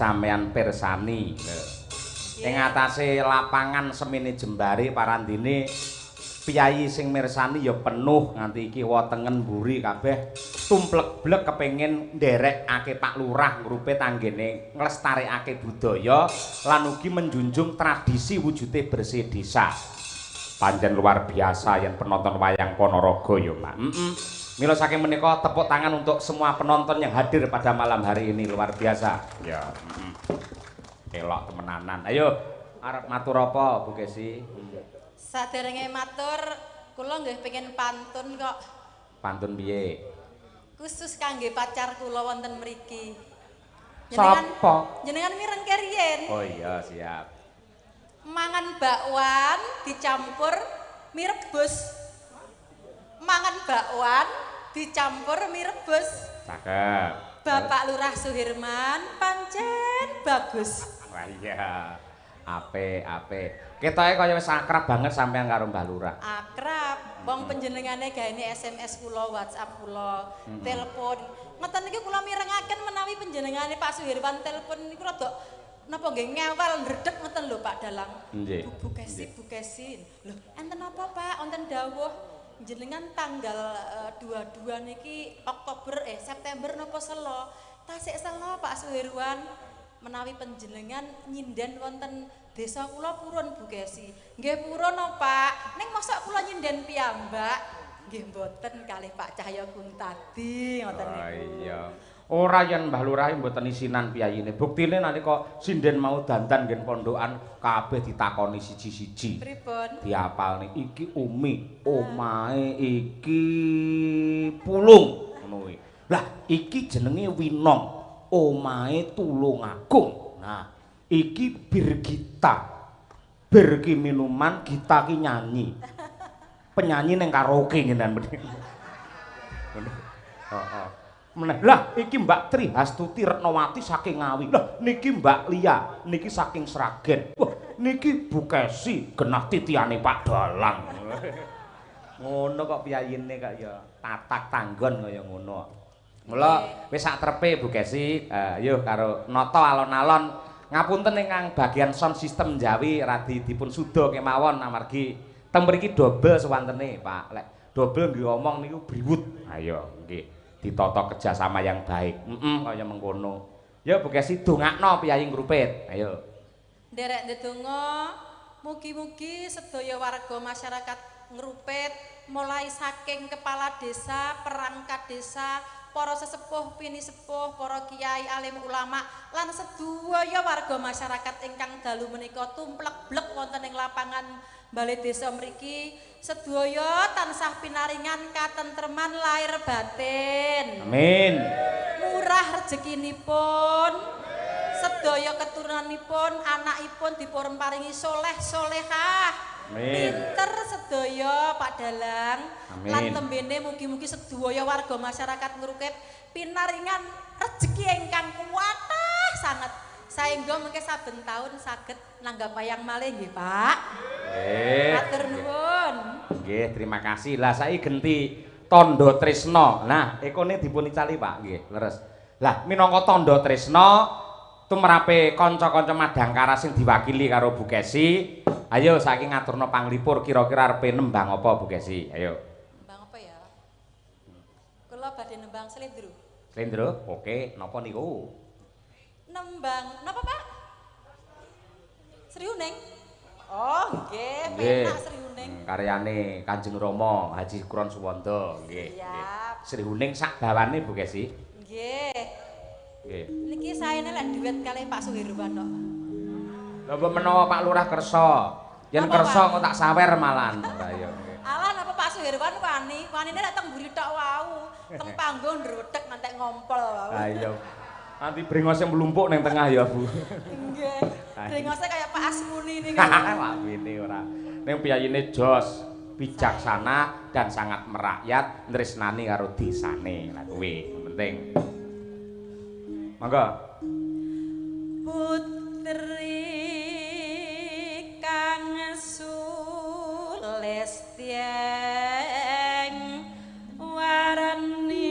sampean pirsani. Ing atase lapangan semene jembare parandene piyayi sing mirsani ya penuh nganti iki wetengen mburi kabeh tumplek-blek kepengin nderekake Pak Lurah Ngrupit anggene nglestarekake budaya lan ugi menjunjung tradisi wujude bersih desa. Pancen luar biasa yen penonton wayang Ponorogo ya, Mak. Mila saking menika tepuk tangan untuk semua penonton yang hadir pada malam hari ini, luar biasa. Ya. Elok temenanan. Ayo arep matur apa Bu Kesi? Saderenge matur, kula nggih pengen pantun kok. Pantun piye? Khusus kangge pacar kula wonten mriki. Sapa? Jenengan mireng riyen. Oh iya, siap. Mangan bakwan dicampur mie rebus. Mangan bakwan dicampur mie rebus. Cakep. Bapak Lurah Suherman pancen bagus. Wah iya. Apik, apik. Ketoke kaya wis akrab banget sampean karo Mbah Lurah. Akrab. Wong panjenengane gaene SMS kula, WhatsApp kula, telepon. Ngoten niki kula mirengaken menawi panjenengane Pak Suherman telepon niku rada napa nggih ngewel ndredeg ngoten lho Pak Dalang. Nggih. Bu Kesi, Bu Kesi. Lho, enten apa Pak? Wonten dawuh jenengan tanggal 22 niki Oktober September napa selo? Tasik selo Pak Suherwan. Menawi panjenengan nyinden wonten desa kula purun Bu Kesi. Nggih purun no Pak. Ning mosok kula nyinden piyambak? Nggih mboten kalih Pak Cahya Kuntadi ngoten niku. Iya. Ora yen Mbah Lurah mboten isinan piyayine. Buktine nalika sinden mau dandan nggen pondokan kabeh ditakoni siji-siji. Pripun? Diapalne iki Umi, omahe iki Pulung ngono kuwi. Lah iki jenenge Winong. Omahe Tulungagung. Nah, iki Birgita. Bir ki minuman, Gita ki nyanyi. Penyanyi ning karaoke ngenan meneh. Heeh. Meneh. Lah iki Mbak Tri Hastuti Retnowati saking Ngawi. Lah niki Mbak Lia, niki saking Sragen. Wah, niki Bu Kesi genah titiane Pak Dalang. Ngono kok piyayine kok ya tatak tanggon kaya ngono. Mula wis sak trepe Bu Kesi, ayo karo nata alon-alon. Ngapunten ingkang bagian sound system Jawi radi dipun suda kemawon amargi teng mriki dobel suwantene, Pak. Lek dobel nggih omong niku briwut. Ayo nggih ditata kerjasama yang baik. Kaya mengkono. Ya Bu Kesi dongakno piyayi Ngrupit. Ayo. Nderek ndedonga mugi-mugi sedaya warga masyarakat Ngrupit mulai saking kepala desa, perangkat desa, para sesepuh, pinisepuh, para kiai, alim ulama lan sedaya warga masyarakat ingkang dalu menika tumplek-blek wonten ing lapangan Balai Desa mriki sedaya tansah pinaringan katentreman lahir batin. Amin. Murah rezekinipun, sedaya keturunanipun, anakipun dipun paringi soleh solehah. Amin. Pinter sedaya Pak Dalang. Amin. Lan tembene mugi-mugi sedaya warga masyarakat Ngrupit pinaringan rejeki ingkang kuwatah sanget. Saengga mengke saben taun saged nanggap wayang malih nggih Pak. Nggih. Matur nuwun. Nggih, terima kasih. Lah saiki genti tandha tresna. Nah, ekone dipun icali Pak nggih, leres. Lah minangka tandha tresna tumrape kanca-kanca Madangkara sing diwakili karo Bu Kesi. Ayo saiki ngaturno panglipur kira-kira arepe nembang apa Bu Kesi? Ayo. Nembang apa ya? Kula badhe nembang slendro. Slendro? Oke, napa niku? Nembang napa Pak? Sri Huning. Oh, nggih, penak Sri Huning. Karyane Kanjeng Rama Haji Kron Suwanda, nggih. Siap. Sri Huning sak bawane Bu Kesi. Nggih. Nggih. Niki saene lek duet kalih Pak Suherwan kok. Lha mbok menawa Pak Lurah kersa. Yen kersa kok tak sawer malan. Lah iya. Alah napa Pak Suherwan wani? Wanine lek teng mburi tok wau. Teng panggung ndrodeg ngantek ngompol wau. Lah iya. Nanti brengose mlumpuk ning tengah ya, Bu. Nggih. Brengose kaya Pak Asmuni niku. Lawene ora. Ning piyayine jos, bijaksana dan sangat merakyat, tresnani karo desane. Lah kuwi penting. Monggo. Putri kang sulestyeng warani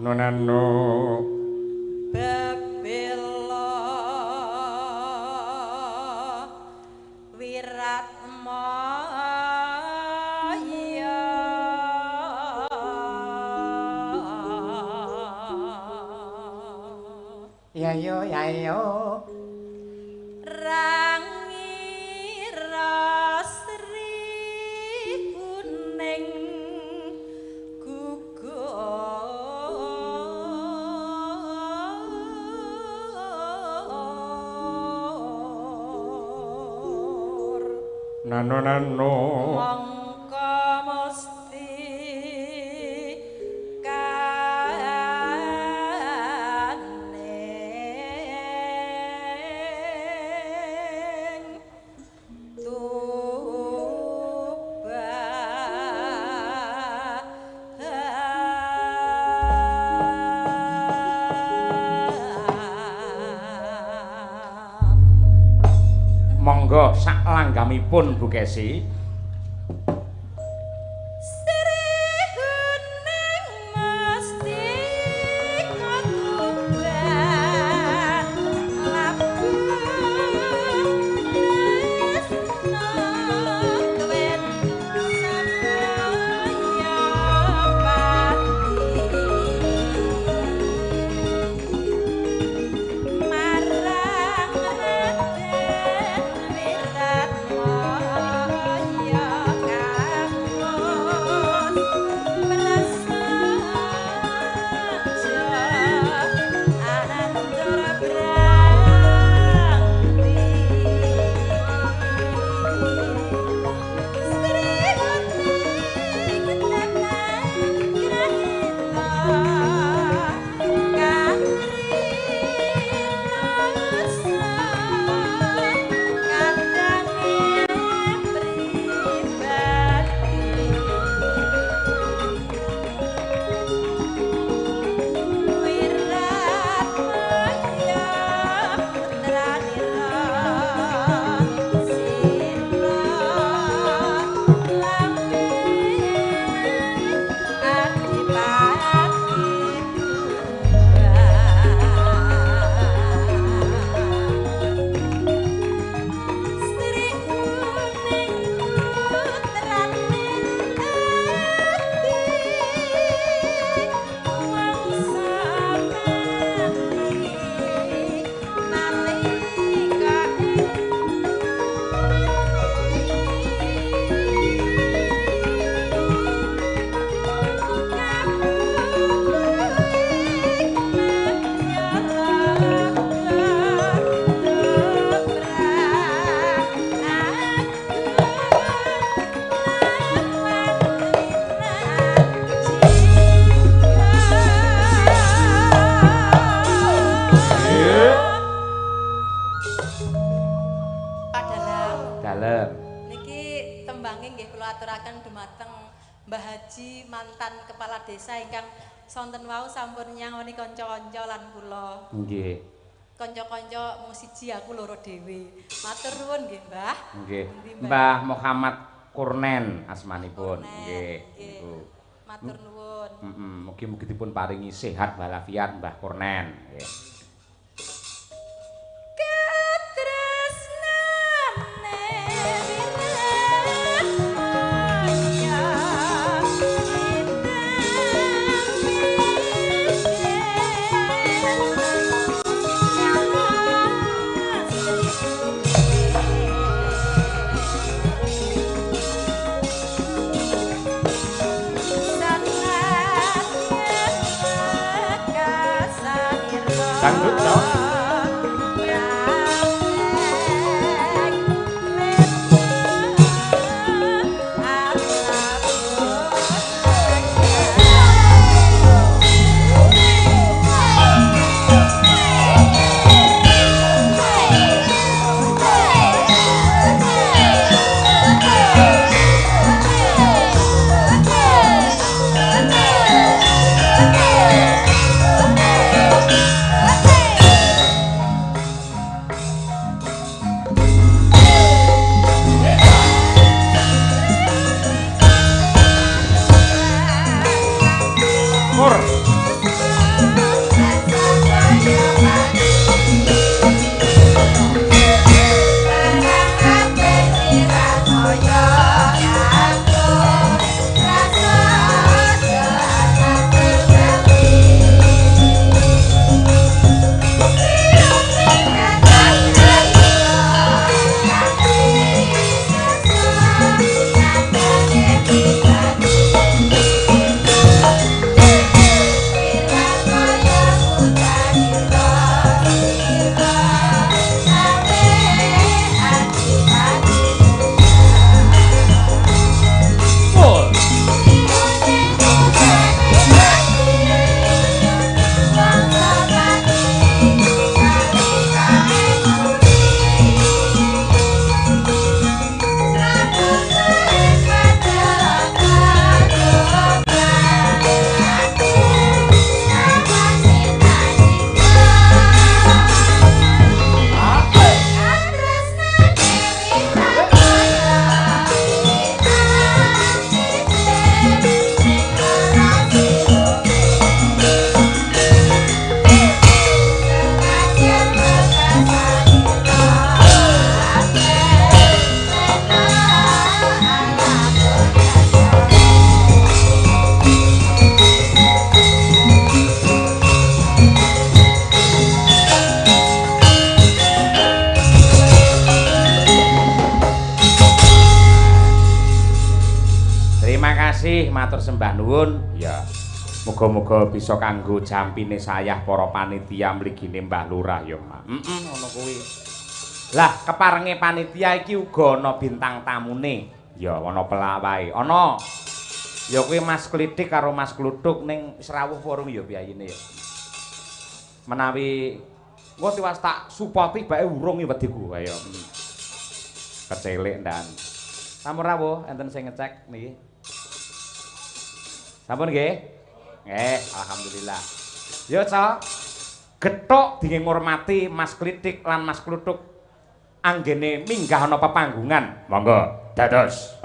Nonano bebela wiratmaya. Ya yo ya yo rangira sri kuning gugur nano nano mongko mesti kaning tuba. Monggo sak langgamipun Bu Kesi. Sri huning mesti katuban labu tresna kwen samaya pati marang Raden Wiratmaya kamus prasaja anandra brangti. Sri huning tenan grahita kang rinasa kadange pribadi. Wiratmaya putranira sira lambe adipati Tuban. Sri kuning putrane ati wangsa pati nalika Pak Dalang, Dalem. niki tembange nggih kula aturaken dumateng Mbah Haji mantan kepala desa ingkang sonten wau sampun nyangoni kanca-kanca lan kula. Nggih. Kanca-kanca mung siji aku loro dhewe. Matur nuwun nggih, Mbah. Nggih. Pundi, Mbah Muhammad Kurnen asmanipun. Kurnen, Nggih. nggih. Niku. Matur nuwun. Mugi-mugi dipun paringi sehat walafiat Mbah Kurnen. Nggih. Katresnane wiratmaya Dangdut, toh? Hey! Nggih, matur sembah nuwun. Ya. Muga-muga bisa kanggo jampine sayah para panitia mligine Mbah Lurah ya, Mak. Heeh, ngono kuwi. Lah, keparenge panitia iki uga ana bintang tamune. Ya, ana pelawahe. Ana. Ya kuwi Mas Klithik karo Mas Kluthuk ning wis rawuh urung ya piyayine ya. Menawi engko tiwas tak supoti bae urung ya wediku ayo. Kecelik ndan. Sampun rawuh enten sing ngecek niki. Sampun nggih? Nggih, alhamdulillah. Ya, Cok. Gethuk dingin ngurmati Mas Klithik lan Mas Kluthuk anggene minggah ana pepanggungan. Monggo, dados.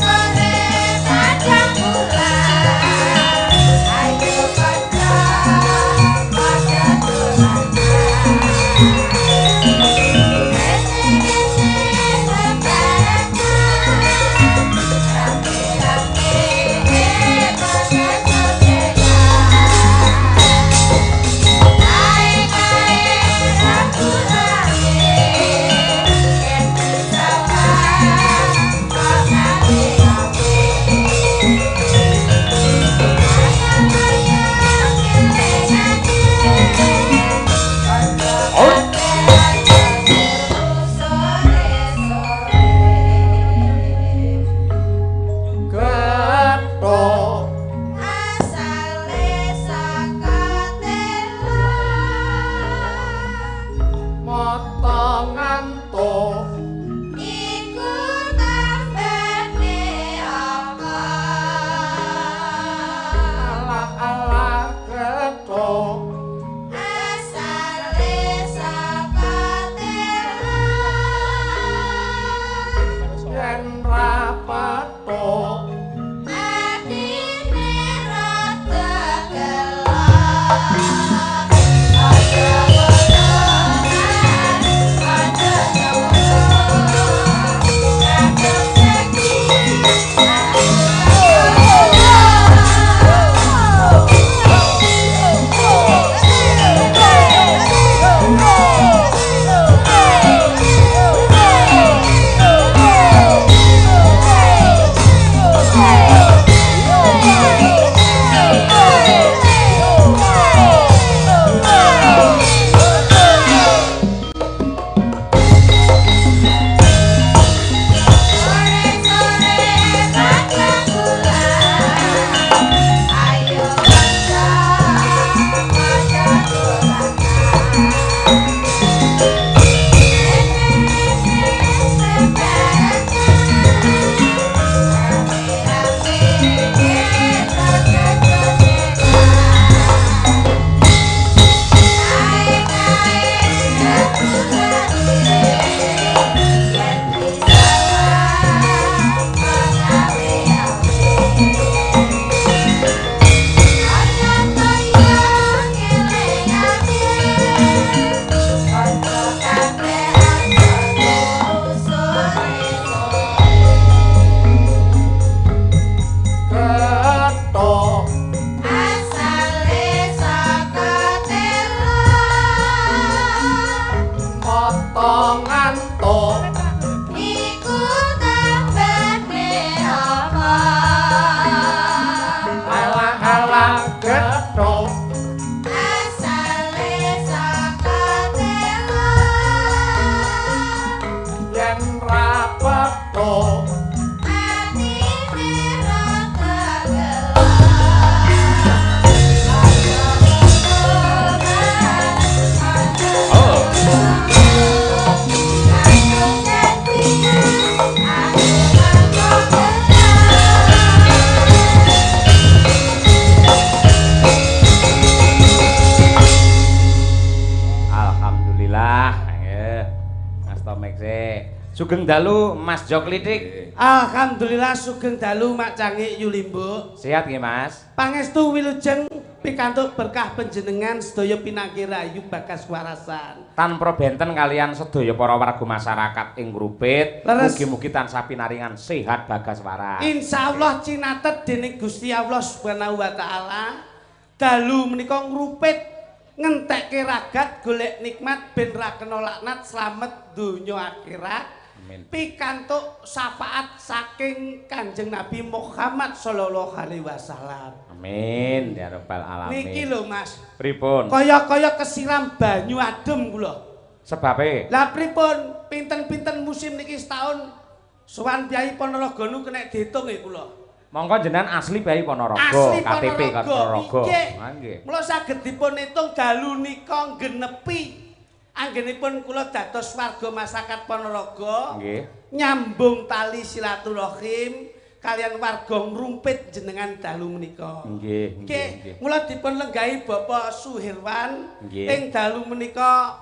Sore-sore padang Asta mic sik. Sugeng dalu Mas Joklitik. Alhamdulillah sugeng dalu Mak Cangik Yulimbuk. Sehat nggih Mas? Pangestu wilujeng pikantuk berkah panjenengan sedaya pinangki rayu bagas warasan. Tanpa benten kalian sedaya para warga masyarakat ing Ngrupit, mugi-mugi tansah pinaringan sehat bagas waras. Insyaallah cinatet dening Gusti Allah Subhanahu wa taala. Dalu menika Ngrupit ngentekke ragat golek nikmat ben ra kena laknat slamet donya akhirat. Amin. Pikantuk syafaat saking Kanjeng Nabi Muhammad sallallahu alaihi wasallam. Amin ya rabbal alamin. Niki lho Mas. Pripun? Kaya-kaya kesiram banyu adem kula. Sebabe? Lah pripun? Pinten-pinten musim niki setahun sowan Kyai Ponorogo nu kena diitung nggih kula. Monggo jenengan asli Kyai Ponorogo, asli KTP Ponorogo. Nggih. Nggih. Mula saged dipun hitung dalu nika genepi anggenipun kula dados warga masyarakat Ponorogo. Nggih. Nyambung tali silaturahim kalian warga Ngrumpit jenengan dalu menika. Nggih, nggih. Mula dipun lenggahi Bapak Suherwan ing dalu menika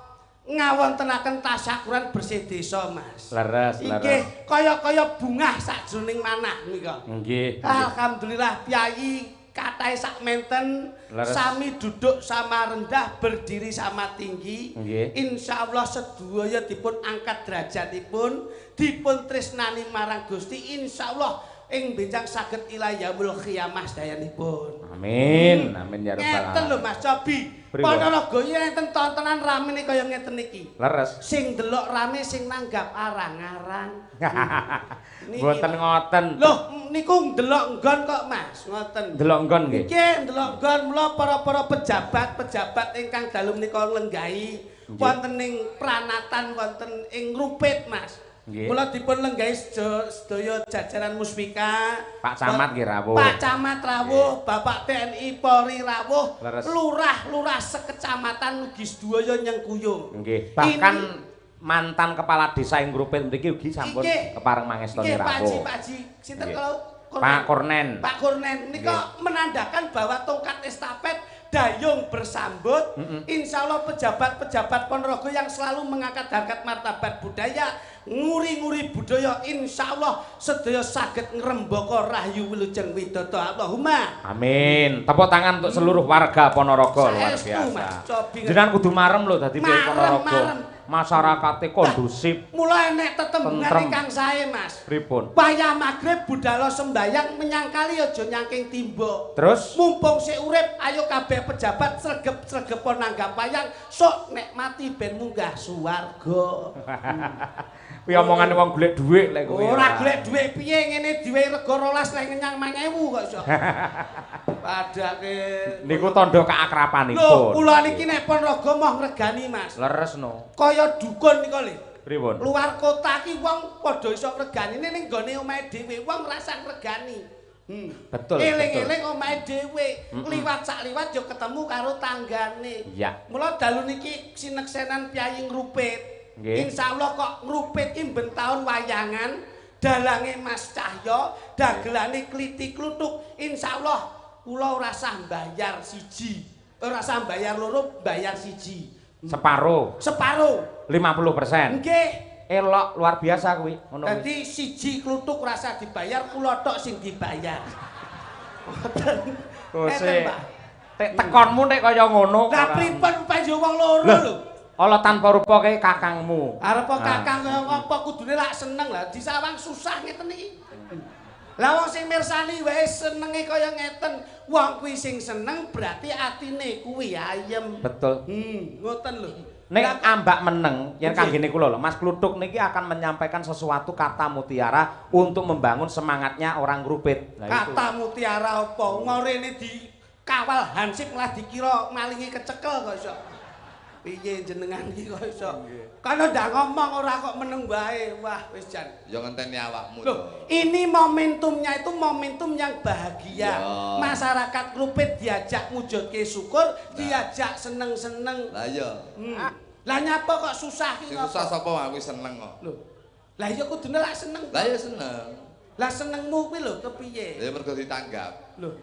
ngawontenaken tasyakuran bersih desa, Mas. Leres, leres. Nggih, kaya-kaya bungah sakjroning manah menika. Nggih. Alhamdulillah piyayi katahe sak menten sami duduk sama rendah berdiri sama tinggi. Insyaallah sedaya dipun angkat derajatipun, dipun tresnani marang Gusti. Insyaallah ing benjang saged ila yaumul qiyamah sedayanipun. Amin. Amin ya rabbal alamin. Ngeten lho Mas Cobi. Ponorogo iki enten tontonan ramene kaya ngeten iki. Leres. Sing delok rame sing nanggap arang-arang. Mboten ngoten. Loh, niku ndelok nggon kok Mas, ngoten. Ndelok nggon nggih. Nggih, ndelok nggon mula para-para pejabat-pejabat ingkang dalu menika lenggahi wonten ing pranatan wonten ing Ngrupit Mas. Mula dipun lenggahi sedaya jajaran muspika, Pak Camat nggih rawuh. Pak Camat rawuh, Bapak TNI Polri rawuh, lurah-lurah sekecamatan ugi sedaya nyengkuyung. Nggih. Bahkan mantan kepala desa ing Ngrupit mriki ugi sampun kepareng mangestoni rawuh. Nggih, Pak Haji, sinten kalau Pak Kornen. Pak Kornen nika menandakan bahwa tongkat estafet dayung bersambut. Insyaallah pejabat-pejabat Ponorogo yang selalu mengangkat harkat martabat budaya, nguri-nguri budaya, insyaallah sedaya saged ngrembaka rahayu wilujeng widodo. Allahumma amin. Tepuk tangan untuk seluruh warga Ponorogo, luar biasa. Jenengan kudu marem lho dadi Ponorogo. Masyarakate kondusif. Mula enek tetembungan ingkang sae, Mas. Pripun? Wayah magrib budala sembayang menyangkali aja nyangking timba. Terus mumpung sik urip ayo kabeh pejabat sregep-sregepo nanggap wayang, sok nek mati ben munggah suwarga. Kuwi omongane wong golek dhuwit lek kuwi. Ora golek dhuwit piye ngene diwehi rega 12 lek ngenyang 1000 kok iso. Padake niku tandha keakrapanipun. Lho, kula niki nek Ponorogo moh ngregani, Mas. Leres no. Kaya dukun nika lho. Pripun? Luar kota ki wong padha iso ngregani ning nggone omahe dhewe wong rasa ngregani. Betul. Eling-eling omahe dhewe, liwat sak liwat yo ketemu karo tanggane. Iya. Mula dalu niki sineksenan piyayi Ngrupit. Insyaallah kok Ngrupit ki ben taun wayangan, dalange Mas Cahyo, dagelane kliti kluthuk. Insyaallah kula ora sah mbayar siji, ora sah mbayar loro, mbayar siji. Separo. Separo. 50%. Nggih. Elok luar biasa kuwi, ngono kuwi. Dadi siji kluthuk ora sah dibayar, kula tok sing dibayar. Ngoten. Kose. Tek tekonmu nek kaya ngono. Lah pripun panjo wong loro lho. Ala tanpa rupa kae kakangmu. Arep kakang kaya apa kudune lak seneng lah disawang susah ngeten iki. Lah wong sing mirsani wae senenge kaya ngeten, wong kuwi sing seneng berarti atine kuwi ayem. Betul. Ngoten lho. Nek ambak meneng yen kanggene kula lho, Mas Kluthuk niki akan menyampaikan sesuatu kata mutiara untuk membangun semangatnya orang Ngrupit. Kata mutiara apa? Ngorene dikawal hansip malah dikira malinge kecekel kok iso. Piye jenengan iki kok iso? Kono ndak ngomong ora kok meneng wae. Wah, wis jan. Ya ngenteni awakmu to. Ini momentumnya itu momentum yang bahagia. Ya. Masyarakat Ngrupit diajak ngujudke syukur, diajak seneng-seneng. Lah iya. Lah nyapa kok susah iki? Sing susah sapa aku seneng kok. Lho. Lah iya kudune lak seneng. Lah iya seneng. Lah senengmu kuwi lho kepiye? Ya mergo ditanggap. Lho.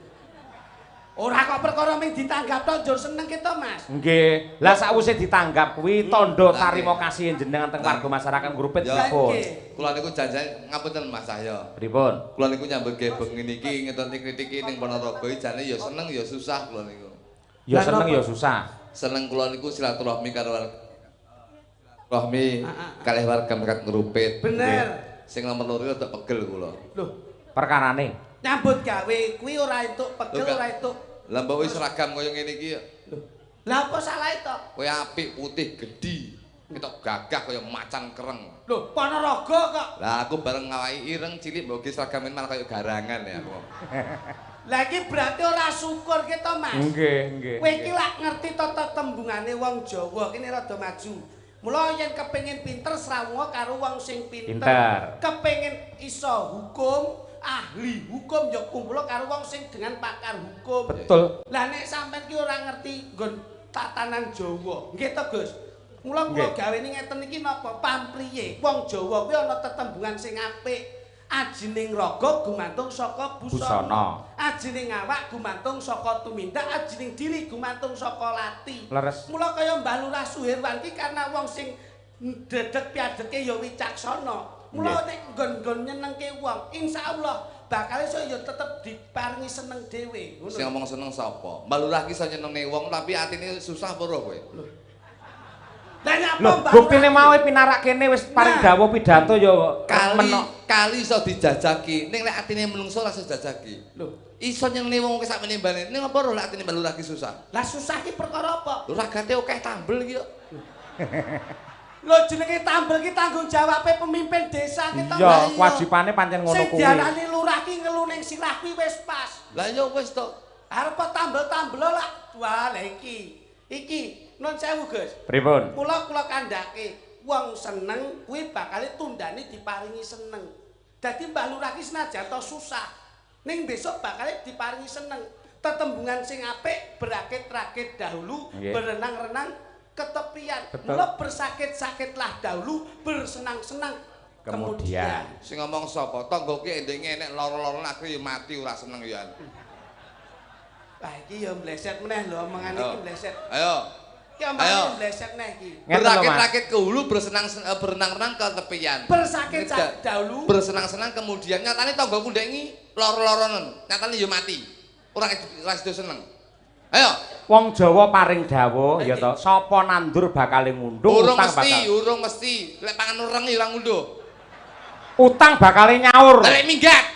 Ora kok perkara ming ditanggap tok njur seneng ki to, Mas. Nggih. Lah sakwise ditanggap kuwi tandha tarima kasih jenengan teng warga masyarakat Ngrupit pripun? Kula niku janjane ngapunten Mas Cahya. Pripun? Kula niku nyambut gawe bengi niki ngetoni kritiki ning Ponorogo iki jane ya seneng ya susah kula niku. Ya seneng ya susah. Seneng kula niku silaturahmi karo rahmi kalih warga masyarakat Ngrupit. Bener. Sing nomor loro rada pegel kula. Lho, perkarane nyambut gawe kuwi ora entuk pegel ora entuk. Lah mbok wis seragam kaya ngene iki ya. Lho. Lah apa salahe to? Kowe apik putih gedhi, ketok gagah kaya macan kereng. Lho, Ponorogo kok. Lah aku bareng ngawaki ireng cilik mbok ki seragam malah kaya garangan ya aku. Lah iki berarti ora syukur ki to, Mas. Nggih, nggih. Kowe iki lak ngerti tata tembungane wong Jawa kene rada maju. Mula yen kepengin pinter srawunga karo wong sing pinter. Kepengin iso hukum, ahli hukum ya kumpul karo wong sing dengan pakar hukum. Betul. Lah nek sampean ki ora ngerti nggon tatanan Jawa. Nggih to, Gus? Mula kula gaweni ngeten iki napa pampriye? Wong Jawa kuwi ana tetembungan sing apik. Ajining raga gumantung saka busana. Ajining awak gumantung saka tumindak, ajining diri gumantung saka lati. Leres. Mula kaya Mbah Lurah Suherwan ki karena wong sing ndedeg piadeke ya wicaksana. Mula nek nggon-nggon nyenengke wong, insyaallah bakal iso ya tetep diparingi seneng dhewe. Ngono. Sing ngomong seneng sapa? Mbah Lurah ki iso nyenengne wong tapi atine susah apa ora kowe? Lah nyapa Mbah? Buktine mau pinarak kene wis paring dawuh pidato ya kali iso dijajaki. Ning lek atine menungso ora iso dijajaki. Lho, iso nyenengne wong akeh sakmene mbane. Ning apa ora lek atine Mbah Lurah ki susah? Lah susah ki perkara apa? Lho ragate akeh tambel iki kok. Lho jenenge tambel ki tanggung jawabe pemimpin desa ki to. Iya, kewajibane pancen ngono kuwi. Sing diarani lurah ki ngelu ning sirah kuwi wis pas. Lah ya wis to. Arep tambel-tambel lah. Wah, lha iki. Iki nun sewu, Gus. Pripun? Kula kula kandhake wong seneng kuwi bakal tundane diparingi seneng. Dadi Mbah Lurah ki senajan to susah, ning besok bakal diparingi seneng. Tetembungan sing apik berakit-rakit dahulu, berenang-renang ketepian. Mula bersakit-sakitlah dahulu, bersenang-senang kemudian. Sing ngomong sapa? Tangga ki endenge enek loro-loro aku ya mati ora seneng ya. Wah iki ya mleset meneh lho omongane iki mleset. Ayo. Iki omongane mleset meneh iki. Berakit-rakit ke hulu, berenang-renang ke tepian. Bersakit dahulu, bersenang-senang kemudian. Nyatane tanggaku ndek iki loro-loronen, nyatane ya mati. Ora sido seneng. Ayo. Wong Jawa paring dawuh ya to, sapa nandur bakale ngunduh, utang bakal. Urung mesti, lek pangan ureng ya ora ngunduh. Utang bakale nyaur. Lek minggat.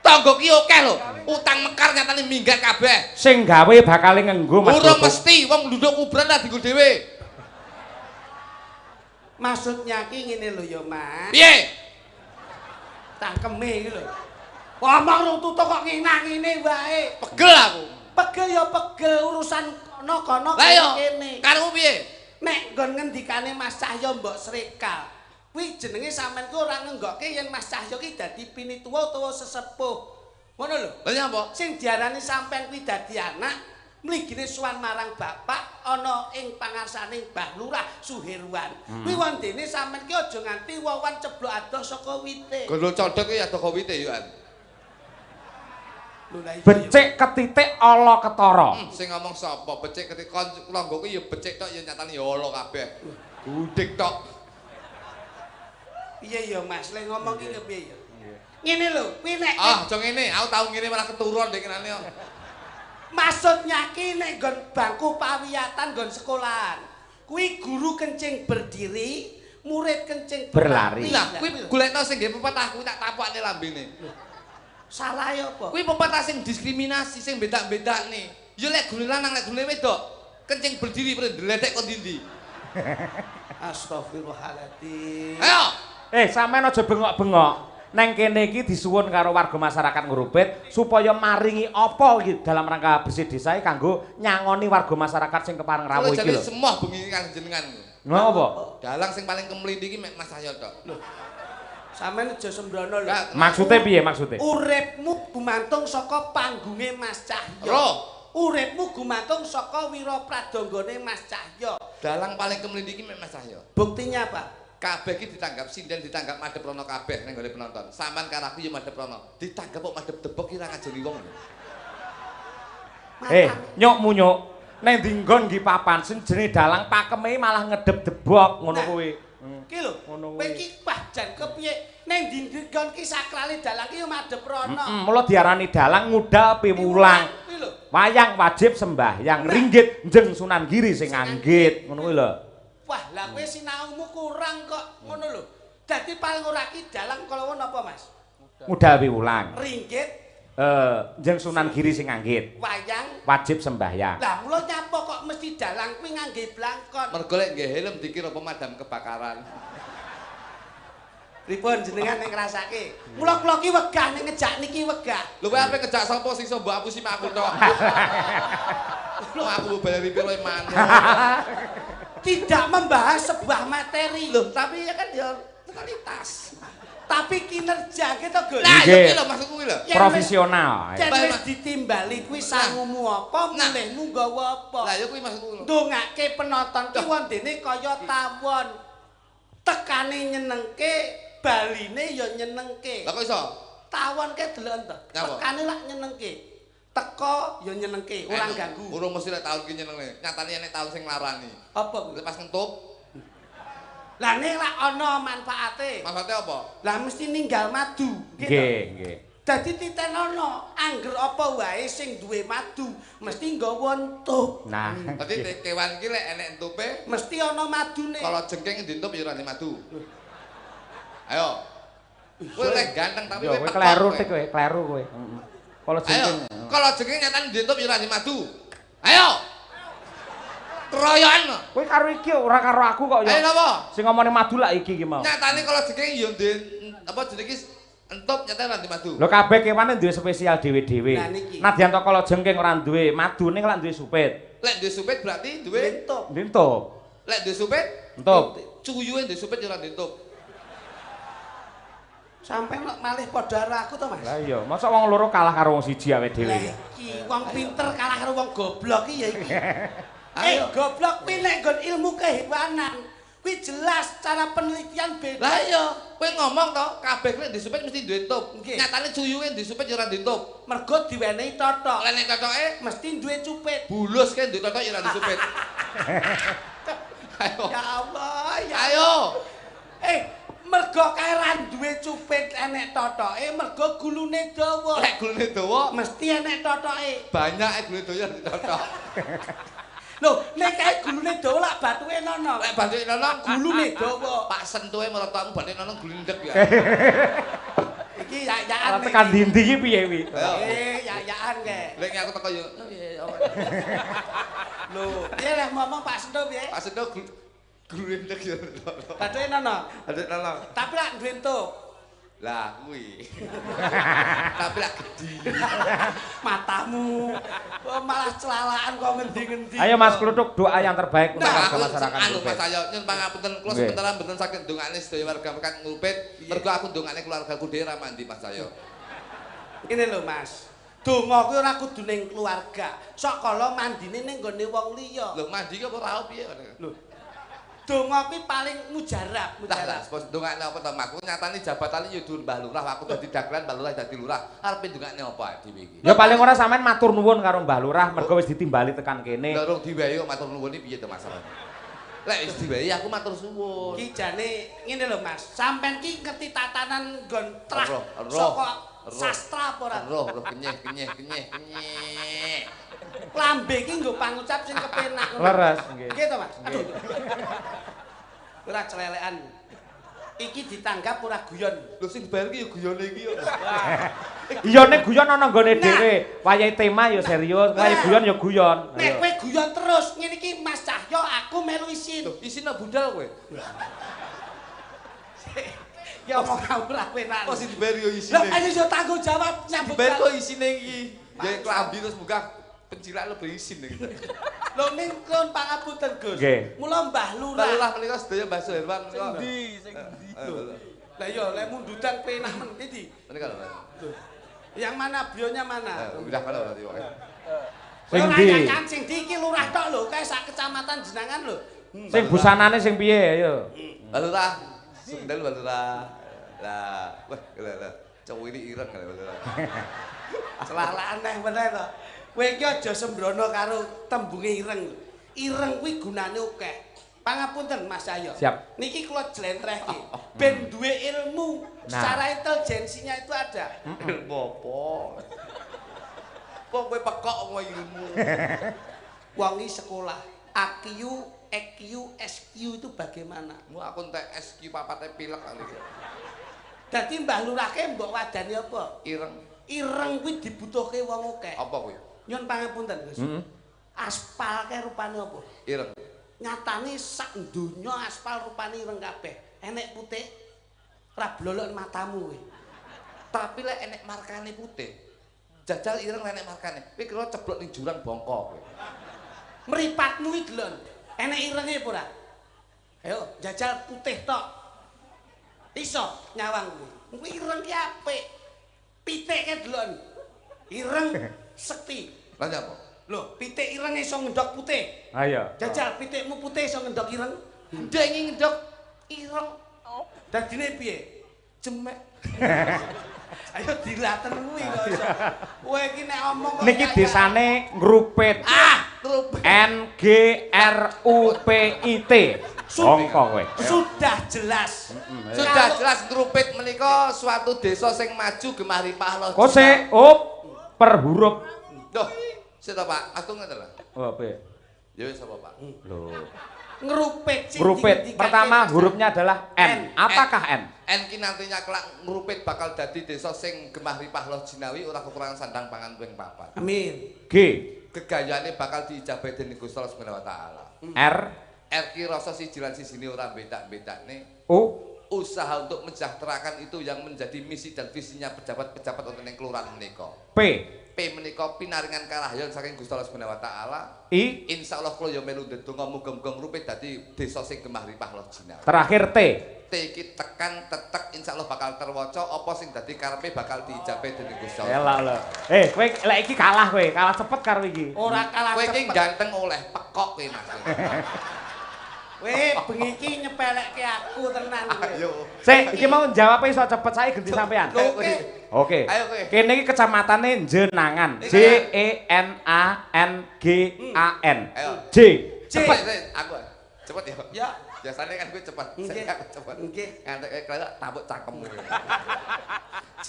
Tangga ki akeh lho, utang mekar nyatane minggat kabeh. Sing gawe bakale ngenggo Mas. Urung mesti wong nduduk kuburan lah dienggo dhewe. Maksudnya ki ngene lho ya, Mas. Piye? Tangkeme iki lho. Omong rung tutuk kok nginah-ngene wae. Pegel aku. Pegel ya pegel urusan kono-kono kene. Karepmu piye? Nek nggon ngendikane Mas Cahya mbok srekal. Kuwi jenenge sampean ku ora ngenggokke yen Mas Cahya ki dadi pinituwa utawa sesepuh. Ngono lho. Lha nyapa? Sing diarani sampean kuwi dadi anak, mligine sowan marang bapak ana ing pangarsane Mbah Lurah Suherwan. Kuwi wondene sampean ki aja nganti wawan ceblok adoh saka wite. Gondol codhok ki adoh saka wite yo an. Becik ketitik ala ketara. Sing ngomong sapa? Becik ketitik tangga ki ya becik tok ya nyatane ya ala kabeh. Gudhek tok. Piye ya Mas, lek ngomong ki kepiye ya? Ngene lho, kuwi nek ah, aja ngene, aku tau ngene malah keturun ndek kenane kok. Maksudnya ki nek nggon bangku pawiyatan nggon sekolahan, kuwi guru kencing berdiri, murid kencing berlari. Lah, kuwi golekno sing nggih pepatah kuwi tak tapukane lambene. Salah ya apa? Kuwi pepatah sing diskriminasi, sing bedak-bedakne. Ya lek guru lanang, lek guru wedok, kencing berdiri ndledek kok ndi-ndi. Astagfirullahaladzim. Ayo. Sampean aja bengok-bengok. Neng kene iki disuwun karo warga masyarakat Ngrupit supaya maringi apa iki dalam rangka bersih desa iki kanggo nyangoni warga masyarakat sing kepareng rawuh iki lho. Jane semoh bengi iki kang jenengan. Lha apa? Dalang sing paling kemlindi iki mek Mas Cahya tok. Lho. Sampeyan aja sembrono lho. Maksude piye maksude? Uripmu gumantung saka panggunge Mas Cahya. Roh. Uripmu gumantung saka wira pradanggane Mas Cahya. Dalang paling kemlindi iki mek Mas Cahya. Buktinya apa? Kabeh iki ditanggap sinden ditanggap madhep rono kabeh ning gone penonton. Sampeyan karo aku ya madhep rono. Ditanggap kok madhep debok ki ora ngajeni wong lho. Nyok munyuk. Neng ndi nggon nggih papan sing jenenge dalang pakeme malah ngedep debok ngono kuwi. Ki lho, kowe iki wah jan kepiye? Neng ndi nggon ki sakrale dalang ki yo madhep rono. Mula diarani dalang ngudal piwulang. Wayang wajib sembahyang, ringgit njeng Sunan Giri sing anggit, ngono kuwi lho. Wah, lah kowe sinaumu kurang kok ngono lho. Dadi paling ora ki dalang kala napa, Mas? Ngudal piwulang. Ringgit njeng Sunan Giri sing anggit. Wayang wajib sembahyang. Lah mula nyapa kok mesti dalang kuwi ngangge blangkon. Mergo lek nggih helm dikira pemadam kebakaran. Pripun jenengan nek ngrasake? Mula kula ki wegah nek ngejak niki wegah. Lho kowe arep ngejak sapa sing iso mbok apusi mak aku tok. Lho aku bayari piro manuk. Tidak membahas sebuah materi. Loh, tapi ya kan ya totalitas. Tapi kinerja gitu, Gus. Lah iya lho maksudku kuwi lho. Profesional. Yen wis ditimbali kuwi sangumu apa, mulihmu nggawa apa. Lah ya kuwi maksudku lho. Ndongake penonton ki wondene kaya tawon. Tekane nyenengke, baline ya nyenengke. Lah kok iso? Tawon ke deloken to. Tekane lak nyenengke. Teko ya nyenengke, ora ganggu. Urung mesti lek taun ki nyenengne. Nyatane nek taun sing nglarani. Apa kuwi? Pas ngentup. Lah nek lak ana manfaate. Manfaate apa? Lah mesti ninggal madu. Nggih, nggih. Dadi titenono, angger apa wae sing duwe madu mesti nggawa entup. Nah, dadi kewan ki lek enek entupe mesti ana madune. Kalau jengking dientup ya ora madu. Ayo. Kowe lek ganteng tapi kowe kleru tik kowe, kleru kowe. Heeh. Kalau jengking. Kalau jengking nyatane dientup ya ora madu. Ayo. Keroyokan. Kowe karo iki ora karo aku kok ya. Ayo napa? Sing ngomongane madu lak iki ki mau. Nyatane kalau jengking ya ndek apa jenenge iki entup nyatane ora madu. Lho kabeh kewane duwe spesial dhewe-dhewe. Nadyan to kalau jengking ora duwe madu ning lak duwe supit. Lek duwe supit berarti duwe entup. Entup. Lek duwe supit entup. Cuyuhe duwe supit ya ora entup. Sampai lek malih padha karo aku to, Mas. Lah iya, mosok wong loro kalah karo wong siji awake dhewe. Lah iki wong pinter kalah karo wong goblok iki ya iki. Goblok kuwi nek nggon ilmu kehewanan, kuwi jelas cara penelitian beda. Lah iya, kowe ngomong to, kabeh nek disupit mesti duwe entup. Nyatane cuyuhe disupit ya ora entup. Mergo diwenehi totok. Lah nek totoke mesti duwe cupit. Bulus kae duwe totok ya ora disupit. Ayo. Ya Allah, ya. Ayo. Mergo kae ra duwe cupit enek totoke, mergo gulune dawa. Lek gulune dawa mesti enek totoke. Banyak gulune dawa ya ditotok. Lho, nek kae gulune dawa lak batuke nono. Lek batuke nono gulune dawa. Pak sentuhe mertuamu batuke nono gulune ndek ya. Iki yak-yakan. Tekan ndi iki piye kuwi? Yak-yakan kae. Lek aku teko yo. Lho, piye lek ngomong Pak Sentuh piye? Pak Sentuh gulune ndek ya. Batuke nono. Batuke nono. Tapi lak duwe entuk. Lah kuwi. Tapi lak gedhi. Matamu malah celalaan kok ngendi-ngendi. Ayo Mas Kluthuk doa yang terbaik untuk warga masyarakat. Anu Mas Ayo nyun pangapunten kula sementara mboten saged ndongakne sedaya warga masyarakat Ngrupit. Mergo aku ndongakne keluargaku dhewe ra mandi Mas Ayo. Ngene lho Mas. Donga kuwi ora kudu ning keluarga. Sok kala mandine ning nggone wong liya. Lho mandi ki apa ora piye? Lho. Donga kuwi paling mujarab, mujarab. Lah, ndongakne apa to, Mas? Nyatane jabatane ya dhuwur Mbah Lurah, aku dadi dagelan Mbah Lurah dadi lurah. Arepe ndongakne apa dhewe iki? Ya paling ora sampean matur nuwun karo Mbah Lurah mergo wis ditimbali tekan kene. Lah rung diwehi kok matur nuwun iki piye to masalahnya? Lek wis diwehi aku matur suwun. Ki jane ngene lho, Mas. Sampean ki ngerti tatanan nggon trah saka sastra apa ora? Roh, roh kenyeh kenyeh kenyeh kenyeh. Lambe iki nggo pangucap sing kepenak. Leres nggih. Nggih to, Mas? Aduh. Ora celelekan. Iki ditanggap ora guyon. Lho sing dibayar ki ya guyone iki yo. Iya nek guyon ana nggone dhewe. Wayahe tema ya serius, wayahe guyon ya guyon. Nek kowe guyon terus ngene iki Mas Cahyo aku melu isin. Lho isin nang budal kowe. Ya omong ora penak. Kok sing dibayar ya isine. Lah ayo yo tanggung jawab nyambut. Dibayar kok isine iki. Ya klambi terus munggah pencilan lebih isin iki. Lho ning kon pangapunten Gus. Mula Mbah Lurah. Mbah Lurah menika sedaya Mbah Suherwan menika. Sing ndi sing ndi lho. Lah iya lek mundutan penak men ndi? Menika lho. Yang mana bionya mana? Udah mana berarti pokoke. Sing ndi? Sing ndi iki lurah tok lho, kae sak kecamatan jenengan lho. Sing busanane sing piye ayo. Mbah Lurah. Sendal Mbah Lurah. Lah, wah lha lha. Cowok ini ireng lho Mbah Lurah. Selalaan neh meneh to. Kowe iki aja sembrono karo tembunge ireng. Ireng kuwi gunane akeh. Pangapunten Mas Cahyo. Siap. Niki kula jlentrehke. Ben duwe ilmu, secara intelijensinya itu ada. Ilmu apa? Kok kowe pekok nggo ilmu. Wong iki sekolah AQ, EQ, SQ itu bagaimana? Mu aku entek SQ papate pilek kali. Dadi Mbah Lurahke mbok wadani apa? Ireng. Ireng kuwi dibutuhke wong akeh. Apa kuwi? Nyun pangapunten, Gus. Aspal kae rupane apa? Ireng. Nyatane sak donya aspal rupane ireng kabeh. Enek putih ra blolok matamu kowe. Tapi lek enek markane putih, jajal ireng lek enek markane. Kowe kira ceblok ning jurang bongko kowe. Mripatmu iki delok. Enek irenge apa ora? Ayo jajal putih tok. Iso nyawang kuwi. Kuwi ireng ki apik. Pitik ke delok. Ireng sekti. Lah nyapa? Lho, pitik ireng iso ngendhok putih. Ha iya. Jajal pitikmu putih iso ngendhok ireng. Ndek iki ngendhok ireng. Dadine piye? Jemek. Ayo dilaten kuwi kok iso. Kowe iki nek omong kok Niki desane Ngrupit. Ah, Ngrupit. N G R U P I T. Bongko kowe. Sudah jelas. Sudah jelas Ngrupit menika suatu desa sing maju gemah ripah loh. Kose up per huruf. Loh, sik to Pak, aku ngene lho. Oh, piye? Ya wis apa Pak? Lho. Ngrupit sing Ngrupit. Pertama hurufnya adalah N. Apakah N? N ki nantinya kelak Ngrupit bakal dadi desa sing gemah ripah loh jinawi ora kekurangan sandang pangan ping papat. Amin. G. Gegayane bakal diijabahi dening Gusti Allah Subhanahu wa taala. R. R ki rasa siji lan sijine ora bedak-bedakne. U. Usaha untuk mensejahterakan itu yang menjadi misi dan visinya pejabat-pejabat wonten ing kelurahan menika. P. P menika pinaringan karahyan saking Gusti Allah Subhanahu wa taala. I. Insyaallah kula ya melu ndedonga muga-muga Ngrupit dadi desa sing gemah ripah loh jinawi. Terakhir T. T iki tekan tetek insyaallah bakal terwaca apa sing dadi karepe bakal diijabahi dening Gusti Allah. Elok lho. Kowe lek iki kalah kowe, kalah cepet karo iki. Ora kalah cepet. Kowe iki ganteng oleh pekok kowe Mas. Kowe bengi iki nyepelekke aku tenan kowe. Ayo. Sik, iki mau jawabe iso cepet saiki ganti sampean. Oke. Oke. Ayo kowe. Kene iki kecamatanane Jenangan. J E N A N G A N. Ayo. J. Cepet. Aku cepet ya. Ya. Biasanya kan gue cepet. Nggih. Saya aku cepet. Nggih. Ngantek kowe tabuk cangkemmu. J.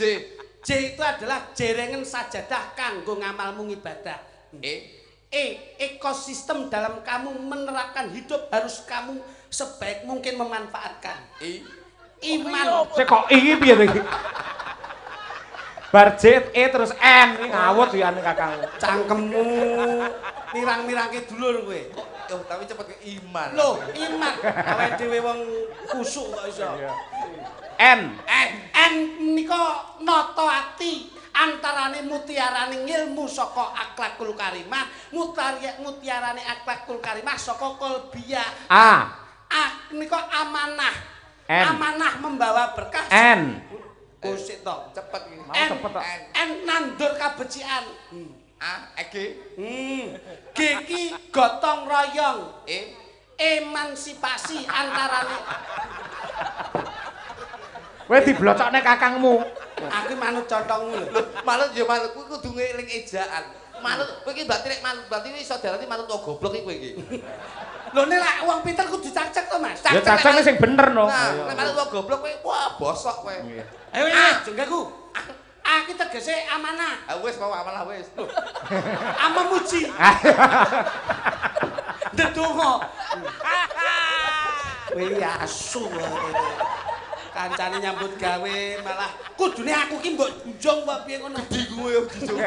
J itu adalah jerengen sajadah kanggo ngamalmu ngibadah. E. E, ekosistem dalam kamu menerapkan hidup harus kamu sebaik mungkin memanfaatkan. I. Iman. Sik kok I piye to iki? Bar J E terus N iki ngawut ya ane kakang. Cangkemmu mirang-mirangke dulur kowe. Oh, tapi cepet ke iman. Loh, iman. Awake dhewe wong kusuk kok iso. N. N. N nika nata ati antarane mutiarane ngilmu saka akhlakul karimah, mutiarane akhlakul karimah saka qalbiyah. A. A nika amanah. N. Amanah membawa berkah. N. Kusik to. Cepet iki. Mau cepet to. N. N nandur kabecikan. A, E, G. G ki gotong royong. E. Emansipasi antarane. Kowe diblocokne kakangmu. Aku manut contongmu lho. Manut ya manut kuwi kudu ngeling ejaan. Manut kowe iki berarti nek manut berarti iso diarani manut wong goblok iki kowe iki. Lho nek lak wong pinter kudu cacek to, Mas. Ya cacek sing bener no. Nah, nek manut wong goblok kowe wah bosok kowe. Ayo wis jenggaku. A ki tegese amanah. Ah wis mau amanah wis. Lho. Amemuji. Ndedonga. Kowe asu kowe. Kancane nyambut gawe malah kudune aku ki mbok junjung apa piye ngono. Gedhi kowe yo dijung.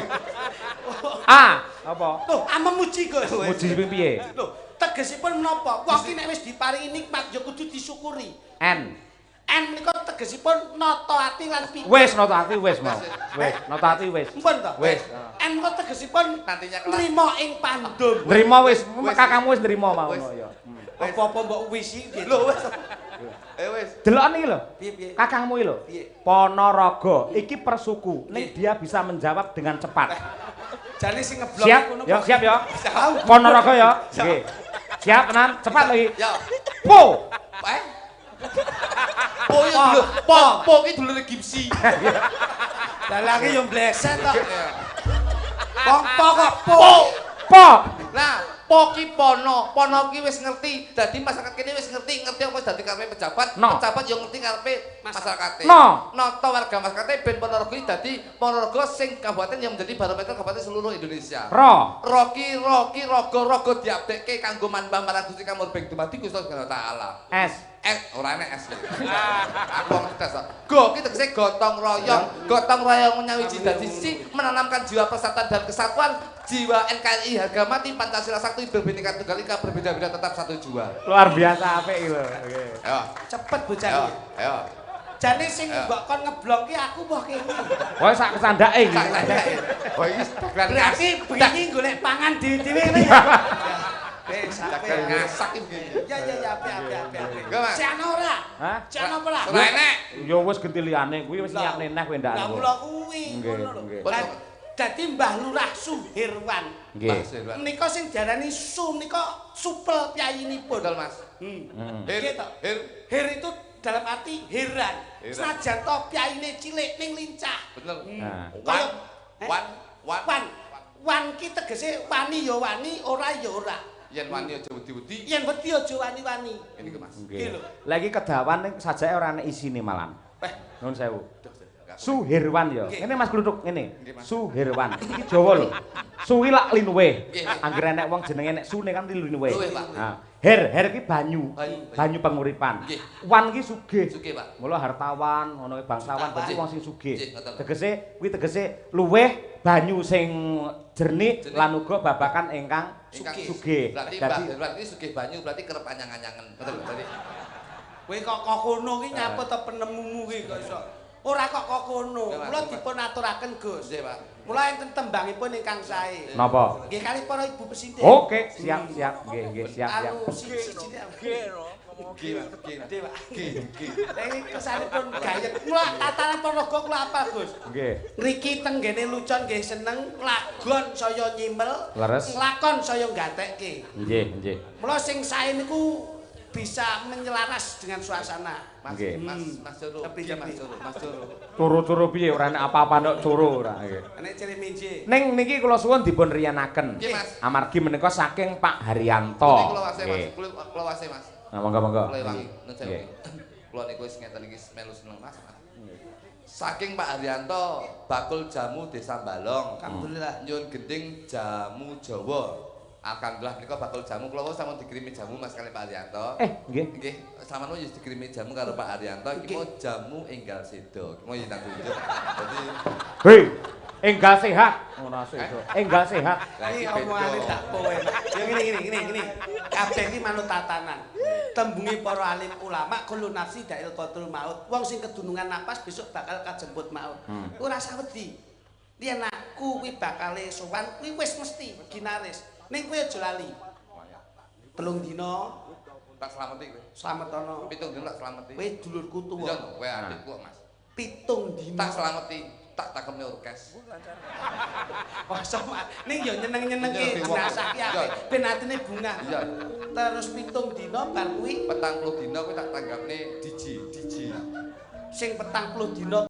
A apa? Loh, amemuji Gus. Muji piye? Lho, tegesipun menapa? Wong ki nek wis diparingi nikmat ya kudu disyukuri. N. N menika tegesipun nata ati lan pikir. Wis nata ati wis mau. Wis nata ati wis. Mpun to? Wis. N menika tegesipun nantinya kelak nrimo ing pandum. Nrimo wis, kakangmu wis nrimo mau ya. Apa-apa mbok wisi piye? Lho wis. Wis. Deloken iki lho. Piye-piye? Kakangmu iki lho. Piye? Ponorogo iki per suku. Ning dia bisa menjawab dengan cepat. Jane sing ngeblok ngono. Siap, siap ya. Ponorogo ya. Nggih. Siap tenan, cepat lagi. Ya. Po. Eh. Po ya dulu. Po, po iki dulure Gipsy. Dalange yo mbleset to. Wong po kok po. Po. Lah, po ki pono, pono ki wis ngerti. Dadi masyarakat kene wis ngerti, ngerti apa dadi karepe pejabat, pejabat yo ngerti karepe masyarakate. Nata warga masyarakate ben Ponorogo iki dadi Ponorogo sing kabupaten yang menjadi barometer kabupaten seluruh Indonesia. Ro. Roki roki rogo rogo diabdekke kanggo manbah marang Gusti Kamurbeng dumadi Gusti Subhanahu wa taala. S. S ora enek S. Aku wong cerdas kok. Go ki tegese gotong royong, gotong royong menyawiji dadi siji, menanamkan jiwa persatuan dan kesatuan, jiwa NKRI harga mati, Pancasila sakti, berbhinneka tunggal ika, berbeda-beda tetap satu jua. Luar biasa apik iki lho. Oke. Ayo, Cepet bocah ayo, iki. ayo. Jane sing mbok kon ngeblong ki aku mbah kene. Wah sak kesandake iki. Sak sandake. Oh iki dagelan Berarti begini golek pangan dhewe-dhewe ngene ya. Wis dagelan ngasak iki begini. Ya ya ya apik apik apik apik. Enggak, Mas. Sik ana ora? Hah? Sik ana apa ora? Ora enek. Ya wis genti liyane kuwi wis nyiapne neh kowe ndak. Lah mula kuwi ngono lho. Lah dadi Mbah Lurah Suherwan. Nggih. Mas Herwan. Menika sing diarani su menika supel piyayinipun. Betul, Mas. Hir, Nggih to. hir. Her itu dalam arti heran. Heran. Senajan to piyayine cilik ning lincah. Bener. Nah. Wan, wan, wan. Wan. Wan ki tegese wani ya wani, ora ya ora. Yen wani aja wedi-wedi. Yen wedi aja wani-wani. Ini ku, Mas. Nggih. Lah iki kedawan ning sajake ora enek isine malan. Weh, Nuwun sewu. Suherwan ya. Nggih. Ngene Mas Kluthuk ngene. Nggih, Mas. Suherwan. Iki Jawa lho. Suwi lak linuwe. Nggih. Angger enek wong jenenge nek sune kan linuwe. Luwih, Pak. Nah, her her ki banyu. Banyu, Banyu penguripan. Nggih. Wan ki sugih. Sugih, Pak. Mula hartawan, ngono ki bangsawan berarti Nggih. wong sing sugih. Nggih, ngoten. Tegese kuwi tegese luweh banyu sing jernih Jernih. lan uga babagan ingkang Ingkang sugih. Berarti Mbah Dadi Herwan iki sugih banyu berarti kerep anyang-anyangen. Betul, berarti. kowe kok kok kono ki nyapa to penemumu ki kok iso. Ora kok kok kono. Nggih, Mas. Mula dipun aturaken, Gus. Nggih, Pak. Mula enten tembangipun ingkang sae. napa? Nggih kalih para ibu presiden. Oke, siap siap. Nggih, nggih, siap siap. Anu siji Nggih, Mas. Nggih, Mas. Nggih, Pak. Nggih, nggih. Lah iki kesanipun gayeng. Mula tatanan Ponorogo kula apal, Gus. Nggih. Ngriki tenggene lucon nggih seneng, lagon saya nyimel, Leres. nglakon saya nggatekke. Nggih, nggih. Mula sing sae niku bisa menyelaras dengan suasana. Mas, Nggih. Mas, Mas Joro. Tepi, Nggih, Mas tepi. Joro, Mas Joro. Curu-curu piye ora enek apa-apa ndok curu ora nggih. Nek ciri minje. Ning niki kula suwun dipun riyanaken. Nggih, Mas. Amargi menika saking Pak Haryanto. Niki kula wase, Mas. Nggih. Kula wase, Mas. Nah, monggo monggo. Kula ewangi nun sewu. Nggih. Kula niku wis ngeten iki melu seneng Mas. Saking Pak Haryanto, bakul jamu Desa Balong. Alhamdulillah. Nyuwun gending jamu Jawa. Alhamdulillah menika bakul jamu kula wau sampun dikirimi jamu Mas kali Pak Haryanto. Nggih. Nggih, sampeyan wis dikirimi jamu karo Pak Haryanto iki mau jamu enggal sedo. Iki mau yen tak tunjuk. Dadi Hei, enggal sehat. Ora sedo. Enggal sehat. lah Iki iki omongane beda. tak kowe. Ya ngene ngene ngene ngene. Kabeh iki manut tatanan. Tembunge para alim ulama kullu nafsi da'il qatul maut. Wong sing kedunungan napas besok bakal kajemput maut. Ora usah wedi. Yen aku kuwi bakale sowan kuwi wis mesti ginaris. Ning kowe aja lali. 3 dina Tak slameti kowe. slametana. 7 dina tak slameti. Kowe dulurku tuwa. Iya, kowe adikku kok, Mas. 7 dina. Tak slameti, tak takemne orkes. Masa ning yo nyeneng-nyenengke Iya, jenazah ki apik. iya. Ben atine bungah. Iya. Terus 7 dina bar kuwi 40 dina kowe tak tanggapne DJ, DJ. sing 40 dina